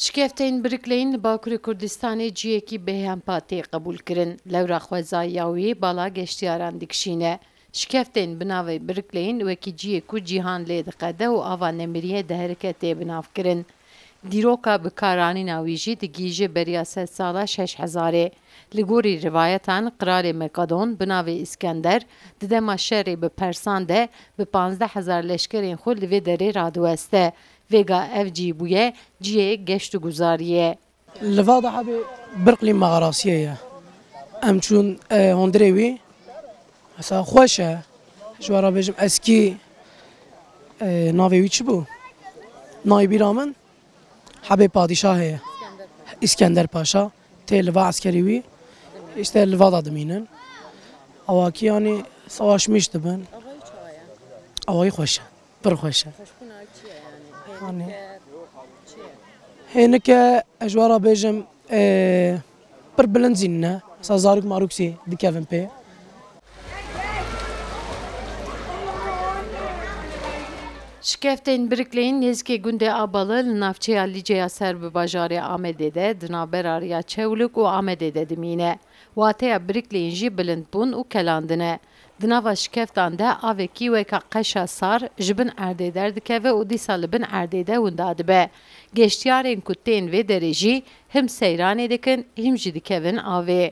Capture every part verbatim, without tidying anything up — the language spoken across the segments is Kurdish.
Şikeftên Bricklane li Bakurê Kurdistanê ciyekî bêhempa tê qebûlkirin. Lewra xwezayî ya wî bala geştiyaran dikişîne. Şikeftên bi navê Bricklane wekî ciyê ku cîhan lê diqede û ava nemiriyê diherike tê binavkirin. Dîroka bikaranîna wî jî digihîje beriya sedsala şeş hezarê. Li gorî rivayetan, Qiralê Meqedon bi navê Îskender di dema şerê bi Persan de bi panzdeh hezar leşkerên xwe li vê derê radiweste. Vêga ev cî bûye cihê geşt û guzariyê. Li va de hebê Birqlî mexarasiyê ye. Em çûn, e, hundirê wî. Mesela xweş e. Ji we re bêjim eskî, e, navê wî çi bû? Nayê bîra min hebê padîşahê ye. Îskender Paşa. Tê li va eskerî wî. Îşte li va de dimînin. Awakî yanî savaşmîş dibin. Awayî xweş e. Pir xweş e. Xweşbûna çi ye yanî? Yanî Hênik e, çi ye? Hênik e, ez ji we re bêjim, e, pir bilind zî nîne. Mesela zarok marok zî dikevin pê. Şikeftên Bricklane nêzîkê gundê Abalı li navçeya Lîceya ser bi bajarê Amedê de di navbera riya Çewlik û Amedê de dimîne. Wateya Bricklane jî bilindbûn û kelandin e. Di nava şikeftan de avekî weka qeşa sar ji bin erdê derdikeve û dîsa li bin erdê de winda dibe. Geştiyarên ku tên vê derê jî him seyranê dikin, him jî dikevin avê.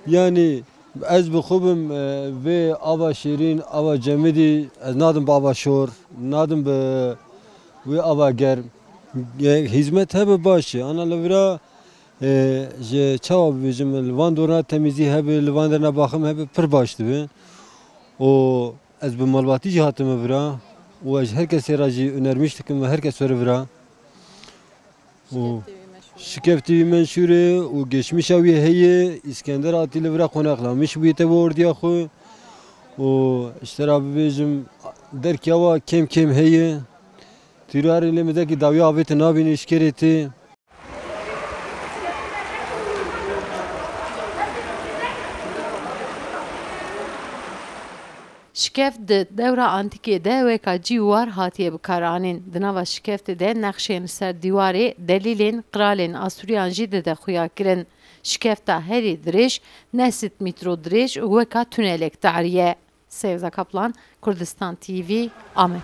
Yanî ez bi xwe bim, e, vê ava şêrîn, ava cemidî, ez nadim bi ava şor, nadim bi wê ava germ. E, hîzmet hebe baş e. Ana li vira, e, ji çawa bibêjim, li van dorna temîzî hebe, li van derna baxim hebe, pir baş dibe. Û ez bi malbatî jî hatime vira û ez ji her kesê re jî önermiş dikim ve her kes were vira. Û şikeftî wî meşhûr e û geçmişa wî heye. Îskender hatî li vira qonaxlamiş bûye tevî ordiya xwe. Û ji te re bibêjim, derkiya wa kêm kêm heye. Tîrarê lê mizekî dawiya avê te nabînî ji kerê tê. Şikeft di dewra antîkê de weka cî û war hatiye bikaranîn. Di nava şikeftê de nexşên li ser dîwarê delîlên qiralên Asûriyan jî dide xuyakirin. Şikefta herî dirêj neh sed mîtro dirêj û weka tunelek tarî ye. Sevda Kaplan, Kurdistan T V, Amed.